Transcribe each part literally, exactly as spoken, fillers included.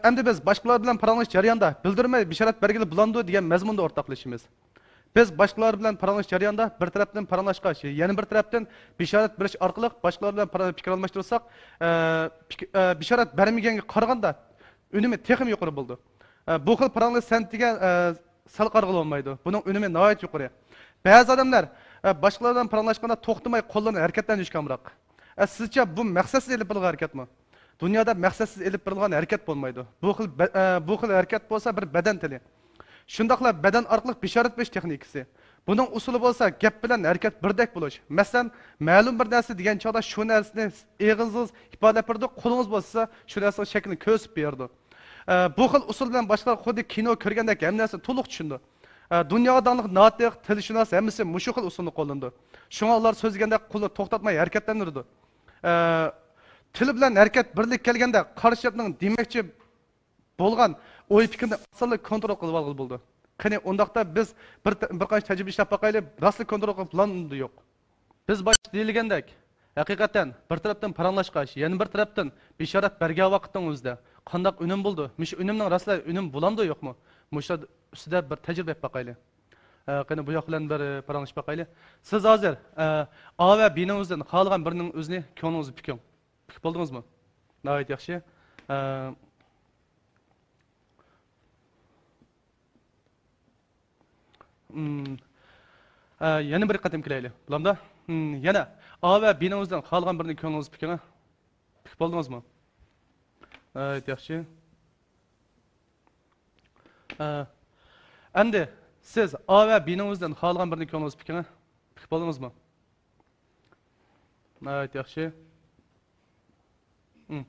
ئەمدى بىز باشقىلار بىلەن پاراڭلىشىش جەريانىدا بىلدۈرمەي بېشارەت بەرگىلى بولامدۇ دېگەن مەزمۇندا ئورتاقلىشىمىز. بىز باشقىلار بىلەن پاراڭلىشىش جەريانىدا بىر تەرەپتىن پاراڭلاشقاچ، يەنە بىر تەرەپتىن بېشارەت بېرىش ئارقىلىق باشقىلار بىلەن پارا-، پىكىر ئالماشتۇرساق، ئە، پىك-، ئە، بېشارەت بەرمىگەنگە قارىغاندا ئۈنۈمى تېخىمۇ يۇقىرى بولىدۇ. ئە، بۇ خىل پاراڭلىشىش سەنئىتىگە، ئە، سەل قارىغىلى بولمايدۇ. بۇنىڭ ئۈنۈمى ناھايىتى يۇقىرى. بەزى ئادەملەر، ئە، باشقىلار بىلەن پاراڭلاشقاندا توختىماي قوللىرىنى ھەرىكەتلەندۈرۈشكە ئامراق. ئە، سىزچە بۇ مەقسەتسىز ئېلىپ بېرىلغان ھەرىكەتمۇ؟ دۇنيادا مەقسەتسىز ئېلىپ بېرىلغان ھەرىكەت بولمايدۇ. بۇ خىل بە-، ئە، بۇ خىل ھەرىكەت بولسا بىر بەدەن تىلى. شۇنداقلا بەدەن ئارقىلىق بېشارەت بېرىش تېخنىكىسى. بۇنىڭ ئۇسۇلى بولسا گەپ بىلەن ھەرىكەت بىردەك بولۇش. مەسىلەن، مەلۇم بىر نەرسە دېگەن چاغدا شۇ نەرسىنى ئېغىزىڭىز ئىپادىلەپ بېرىدۇ، قولىڭىز بولسا شۇ نەرسىنىڭ شەكلىنى كۆرسىتىپ بېرىدۇ. ئە، بۇ خىل ئۇسۇل بىلەن باشقىلار خۇددى كىنو كۆرگەندەك ھەممە نەرسىنى تولۇق چۈشىنىدۇ. ئە، دۇنياغا داڭلىق ناتىق، تىلشۇناس ھەممىسى مۇشۇ خىل ئۇسۇلنى قوللىنىدۇ. شۇڭا ئۇلار سۆزلىگەندە قولىنى توختاتماي ھەرىكەتلەندۈرىدۇ. ئە، تىل بىلەن ھەرىكەت بىرلىككە كەلگەندە قارشى تەرەپنىڭ دېمەكچى بولغان ئوي پىكرىنى ئاسانلا كونترول قىلىپ ئالغىلى بولىدۇ. قېنى، ئۇنداقتا بىز بىر، بىر قانچە تەجرىبە ئىشلەپ باقايلى، راستلا كونترول قىلىپ بولامدۇ يوق؟ بىز باشتا دېيىلگەندەك، ھەقىقەتەن بىر تەرەپتىن پاراڭلاشقاچ، يەنە بىر تەرەپتىن بېشارەت بەرگەن ۋاقىتنىڭ ئۆزىدە قانداق ئۈنۈم بولىدۇ؟ مۇشۇ ئۈنۈمنىڭ راستلا ئۈنۈم بولامدۇ يوقمۇ؟ مۇشۇ ئۈستىدە بىر تەجرىبە ئېلىپ باقايلى. ئە، قېنى، بۇ ياق بىلەن بىر پاراڭلىشىپ باقايلى. سىز ھازىر، ئە، ئا ۋە بىنىڭ ئۆزىدىن خالىغان بىرىنىڭ ئۆزىنى كۆڭلىڭىزدە پۈكۈڭ. پۈكۈپ بولدىڭىزمۇ؟ ناھايىتى ياخشى. ئە، مم. ئە، يەنە بىر قېتىم كېلەيلى. بولامدا؟ مم، يەنە ئا ۋە بىنىڭ ئۆزىدىن خالىغان بىرىنى كۆڭلىڭىزدە پۈكۈڭ. پۈكۈپ بولدىڭىزمۇ؟ ناھايىتى ياخشى. ئە، ئەمدى سىز ئا ۋە بىنىڭ ئۆزىدىن خالىغان بىرىنى كۆڭلىڭىزدە پۈكۈڭ. پۈكۈپ بولدىڭىزمۇ؟ ناھايىتى ياخشى. مم.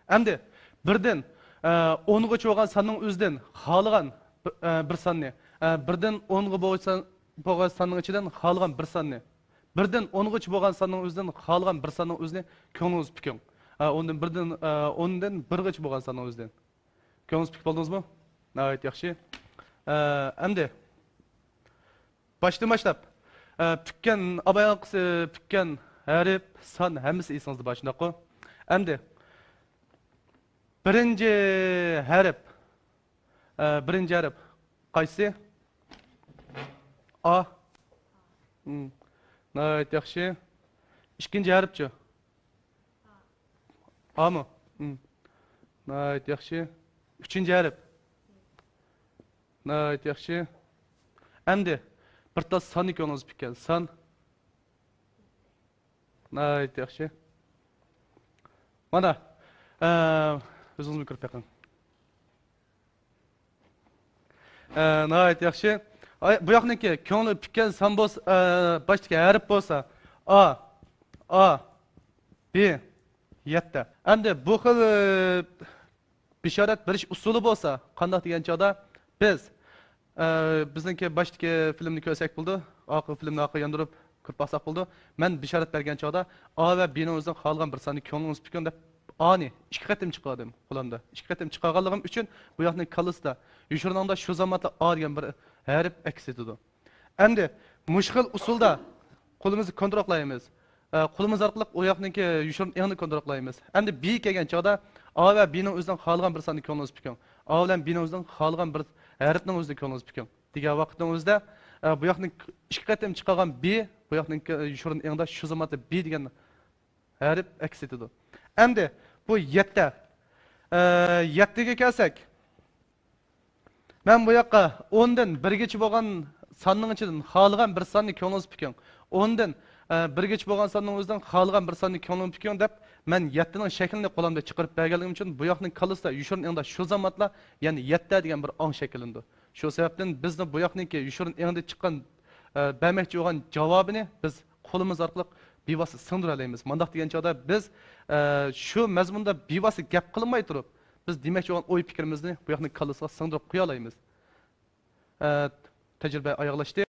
ئەمدى بىردىن، ئە، ئونغىچە بولغان ساننىڭ ئۆزىدىن خالىغان بىر، ئە، بىر ساننى، ئە، بىردىن ئونغا بولغان سان-، بولغان ساننىڭ ئىچىدىن خالىغان بىر ساننى، بىردىن ئونغىچە بولغان ساننىڭ ئۆزىدىن خالىغان بىر ساننىڭ ئۆزىنى كۆڭلىڭىز پۈكۈڭ. ئە، ئوندىن بىردىن، ئە، ئوندىن بىرغىچە بولغان ساننىڭ ئۆزىدىن. كۆڭلىڭىز پۈكۈپ بولدىڭىزمۇ؟ ناھايىتى ياخشى. ئە، ئەمدى باشتىن باشلاپ، ئە، پۈككەن، ئابايانقىسى پۈككەن ھەرپ، سان ھەممىسى ئېسىڭىزدە بار، شۇنداققۇ؟ ئەمدى بىرىنچى ھەرپ، ئە، بىرىنچى ھەرپ قايسى؟ ئا. مم. ناھايىتى ياخشى. ئىككىنچى ھەرپچۇ؟ ئامۇ؟ مم. ناھايىتى ياخشى. ئۈچىنچى ھەرپ. ناھايىتى ياخشى. ئەمدى بىر تال ساننى كۆڭلىڭىز پۈككەن. سان. ناھايىتى ياخشى. مانا، ئە، ئۆزىڭىزمۇ كۆرۈپ بېقىڭ. ئە، ناھايىتى ياخشى. ئاي، بۇ ياقنىڭكى كۆڭلى پۈككەن سان بولسا، ئە، باشتىكى ھەرپ بولسا، ئا، ئا، بى، يەتتە. ئەمدى بۇ خىل، ئە، بېشارەت بېرىش ئۇسۇلى بولسا قانداق دېگەن چاغدا، بىز، ئە، بىزنىڭكى باشتىكى فىلىمنى كۆرسەك بولىدۇ. ئارقا فىلىمنى ئارقىغا ياندۇرۇپ كۆرۈپ باقساق بولىدۇ. مەن بېشارەت بەرگەن چاغدا، ئا ۋە بىنىڭ ئۆزىدىن خالىغان بىر ساننى كۆڭلىڭىز پۈكۈڭ دەپ، ئانى ئىككى قېتىم چىقاردىم قولۇمدا. ئىككى قېتىم چىقارغانلىقىم ئۈچۈن بۇ ياقنىڭ كاللىسىدا يوشۇرۇن ئاڭدا شۇ زاماندا ئا دېگەن بىر ھەرپ ئەكس ئېتىدۇ. ئەمدى مۇشۇ خىل ئۇسۇلدا قولىمىزنى كونترول قىلايمىز. ئە، قولىمىز ئارقىلىق ئۇ ياقنىڭكى يوشۇرۇن ئېڭىنى كونترول قىلايمىز. ئەمدى بى كەلگەن چاغدا ئا ۋە بىنىڭ ئۆزىدىن خالىغان بىر ساننى كۆڭلىڭىز پۈكۈڭ. ئا بىلەن بىنىڭ ئۆزىدىن خالىغان بىر ھەرپنىڭ ئۆزىنى كۆڭلىڭىز پۈكۈڭ دېگەن ۋاقىتنىڭ ئۆزىدە، ئە، بۇ ياقنىڭ ئىككى قېتىم چىقارغان بى، بۇ ياقنىڭ يوشۇرۇن ئېڭىدا شۇ زاماندا بى دېگەن ھەرپ ئەكس ئېتىدۇ. ئەمدى بۇ يەتتە. ئە، يەتتىگە كەلسەك، مەن بۇ ياققا ئوندىن بىرگىچە بولغان ساننىڭ ئىچىدىن خالىغان بىر ساننى كۆڭلىڭىز پۈكۈڭ. ئوندىن، ئە، بىرگىچە بولغان ساننىڭ ئۆزىدىن خالىغان بىر ساننى كۆڭلۈڭ پۈكۈڭ دەپ، مەن يەتتىنىڭ شەكلىنى قولۇمدا چىقىرىپ بەرگەنلىكىم ئۈچۈن، بۇ ياقنىڭ كاللىسىدا يوشۇرۇن ئېڭدا شۇ زامانلا يەنە يەتتە دېگەن بىر ئاڭ شەكىللىنىدۇ. شۇ سەۋەبتىن بىزنى بۇ ياقنىڭكى يوشۇرۇن ئېڭىدا چىققان، ئە، بەرمەكچى بولغان جاۋابىنى بىز قولىمىز ئارقىلىق بىۋاسىتە سىڭدۈرەلەيمىز. مانداق دېگەن چاغدا بىز، ئە، شۇ مەزمۇندا بىۋاسىتە گەپ قىلماي تۇرۇپ، بىز دېمەكچى بولغان ئوي پىكرىمىزنى بۇ ياقنىڭ كاللىسىغا سىڭدۈرۈپ قويالايمىز. ئە، تەجرىبە ئاياغلاشتى.